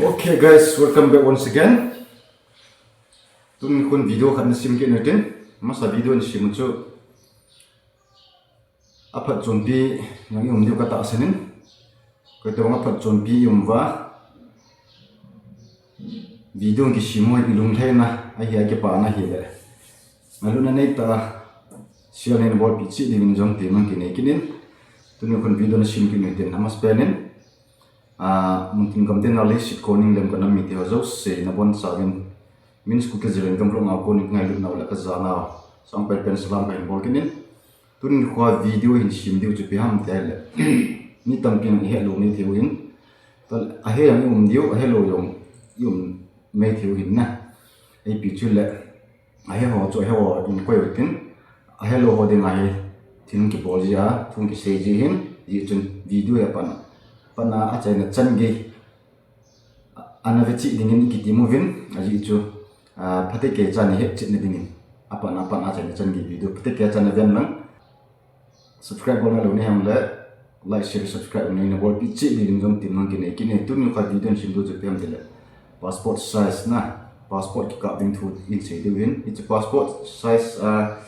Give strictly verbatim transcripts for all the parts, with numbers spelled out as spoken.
Okay guys, welcome back once again. Tuni khun video khat na sim kit nutin. Masa video na sim chu aphatchompi nang i um diu ka tahsan in. Koi tobang aphatchompi i um uva, video kisim ho i lunglhaina ahi, akipana hi le, nalutna neitah a share nei na bolpi cheh dingin jong temna kinei kit in. Tuni khun video na sim kit nutin, amasapen in, ah, muntin gamtin a leiset konin lemkhat a um mite ho jouse nabonchauvin, min school kijil in ka vlog a konin ngailutnau le ka janau sang penpen salam kahin bol kit in. Tuni kho a video hin sim diu chu ipi ham tia le, mi tampin i helou mai thei u hin, ahe jong i um diu, ahelou jong i um mai thei u hin na. Ipi chu le, ahe ho chu ahe ho in koi utin, ahelou ho dinga hi thil kibol ji a, thu kisei ji hin, hijeh chun video hi apat, apat a achaina chan gei ana ve cheh dingin i kitem uvin, ajeh chu, ah, phatecha chan i hetchetna dingin, apat a, apat a achaina chan gei video phatecha chan na ven lang. Subscribe bol nalou nei ham le, like, share, subscribe nei na bolpi cheh dingin jong temna kinei kit in. Tuni kho a video na sim diu chu ipi ham tia le, passport size na, passport kikap ding thu in sei diu hin. Hiche passport size, ah,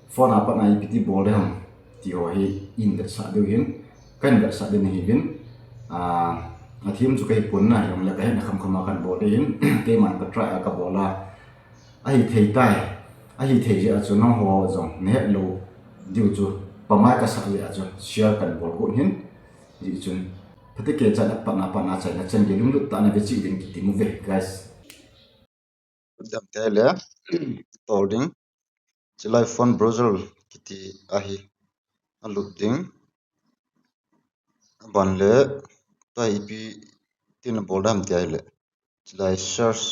phone a pat a ipi ti bol ding ham ti ho hi in vetsah diu hin, kahin vetsah diu ahi uvin. Ah, athem chu kahi pon na, jongle kahetna khamkham a kahin bol ding hin, keiman ka try a kabol a, ahithei tai, ahithei jeh a chu nangho jong nahet lou diu chu, pamai kasah jeh a chu share kahin bol got hin, hijeh chun phatecha chan apat a, apat a achaina chan gei lunglut tah a na ve cheh dingin kitem uve guys. Dam te le, tol ding. Chulai phone browser kiti ahi, nalut ding. Aban le, tua ipi tin nabol ding ham tia le, chulai search,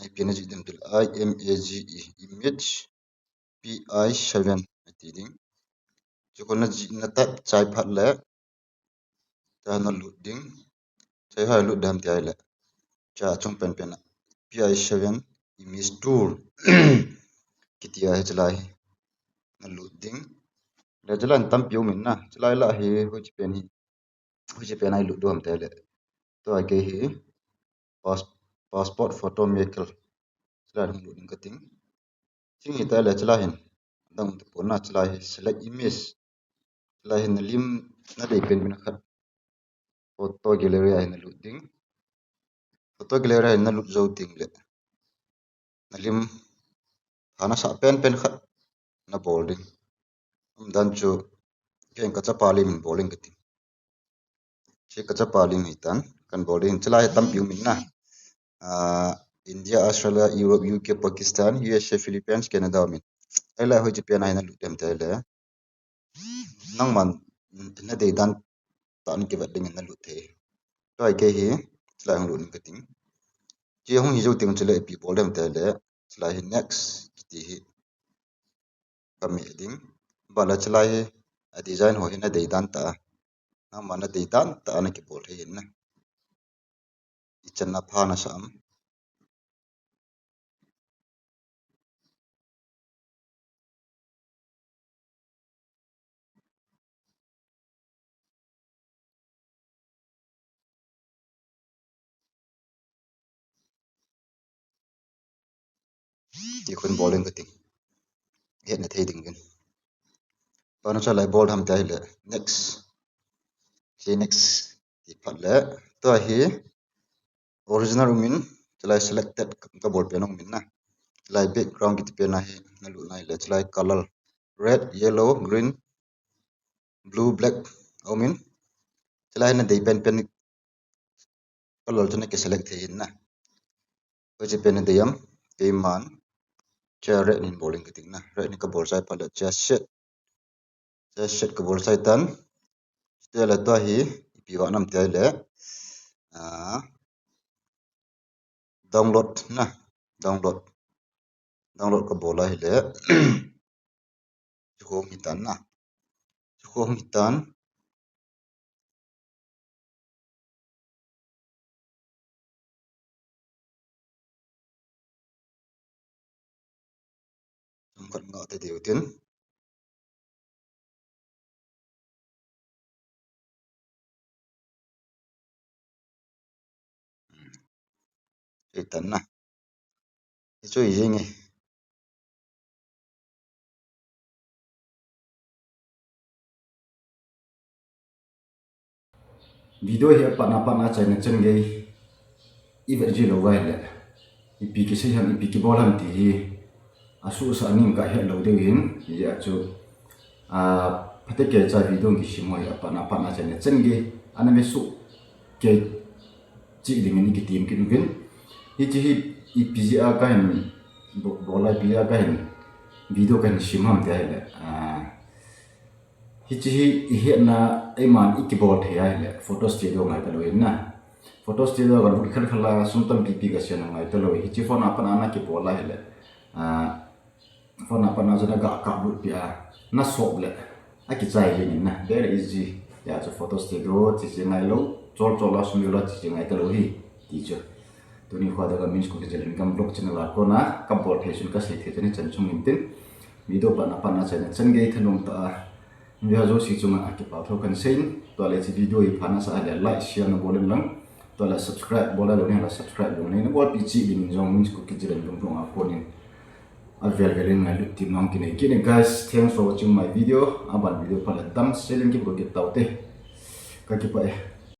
ipi najih ding ham tia le, I M A G E, image, P I seven, ati ding. Chu kon najih, na type chai phat le, tua nalut ding. Chulai hi lut ding ham tia le, chua chung penpen a, P I seven image tool kiti ahi, chulai hi nalut ding. Le chulai tampi um in na, chulai lah hi hoiche pen hi, hoiche pen a ilut diu ham tia le, tua kei hi pass-, passport photo maker, chulai hung lut ding kating. Ching hi tia le chulai hin, adang tapon na, chulai hi select image, chulai hin nalim nadei penpen khat photo gallery a hin nalut ding. Photo gallery a hin nalut jou ding le, nalim pha nasah penpen khat nabol ding. Umdan chu, kei in kachapa lim in bol in kating. Hiche kachapa lim hitan, kahin bol ding. Chulai hi tampi um in na, ah, India, Australia, Europe, U K, Pakistan, U S A, Philippines, Canada um in. Ahileh hoiche pen a hi nalut ding ham tia le, nangman nadei dan tah a nakivet dingin nalut thei. Tua kei hi, chulai hung lut ding kating. Hiche hung hi jou teng chule ipi bol ding ham tia le, chulai hi next kiti hi kameh ding. Aban le chulai hi, a design ho hi nadei dan tah a, nangma nadei dan tah a nakibol thei hin na. Ichan na pha nasah am. Ti khun bol in kating. Hetna thei dingin. Aban chulai bol ding ham tia le, next. Hiche next ti phat le, tua hi original um in, chulai selected kabol pen um in na. Chulai background kiti pen a hi nalut nai le, chulai color red, yellow, green, blue, black um in. Chulai nadei penpen color chu naki select thei hin na. Hoiche pen nadei am, keiman hiche red in bol in kating na. Red in kabol chai phat le, hiche set, hiche set kabol chai tan. Chule tua hi ipi vah nam tia le, ah, download na, download. Download kabol a hile, hiche khu hitan na. Hiche khu hitan. Chomkhat ngah tei diu tin. kit tan na. Hichu hi jing e. Video hi apatna patna achaina chan gei ivet ji lou uva ahile, ipi kisei ham, ipi kibol ham ti hi asuhsa aning kahet lou diu hin, hijeh a chu, a, phatecha video kisim ho hi apatna patna achaina chan gei ana vesuh kei cheh dingin ikitem kit uvin. Hiche hi ipi jeh a kahin bo-, bol a, ipi jeh a kahin video kahin sem ham ti ahile, a, hiche hi ihetna eiman ikibol thei ahile photo studio ngai talou in na. Photo studio kalut khel khel a sum tampi pi kasei ngai talou. Hiche phone a pat a nakibol ahile, a, phone a pat a chu naga kaplut peh a, nasop le akichai jeng in na, very easy. Hijeh a chu photo studio che che ngai lou, chol chol a sum le lou che che ngai talou hi, ti chu. Tuni khoa dang a Min's Kuki Zalengam vlog channel a kona kabol thei chun kasei thei chun hichan chung in tin. Video patna patna achaina chan gei thanom tah a hin ve ho jouse chunga kipathu kahin seiyin, tua le hiche video hi pha nasa ahile like, share nabol in lang, tua le subscribe bol a lou nahi le subscribe bol in neibolpi cheh dingin jong Min's Kuki Zalengam vlog a konin avel vel in ngailut team nang kinei kit e guys. Thanks for watching my video. Aban video phat le damsel in kimu kit taute. Kakipah e.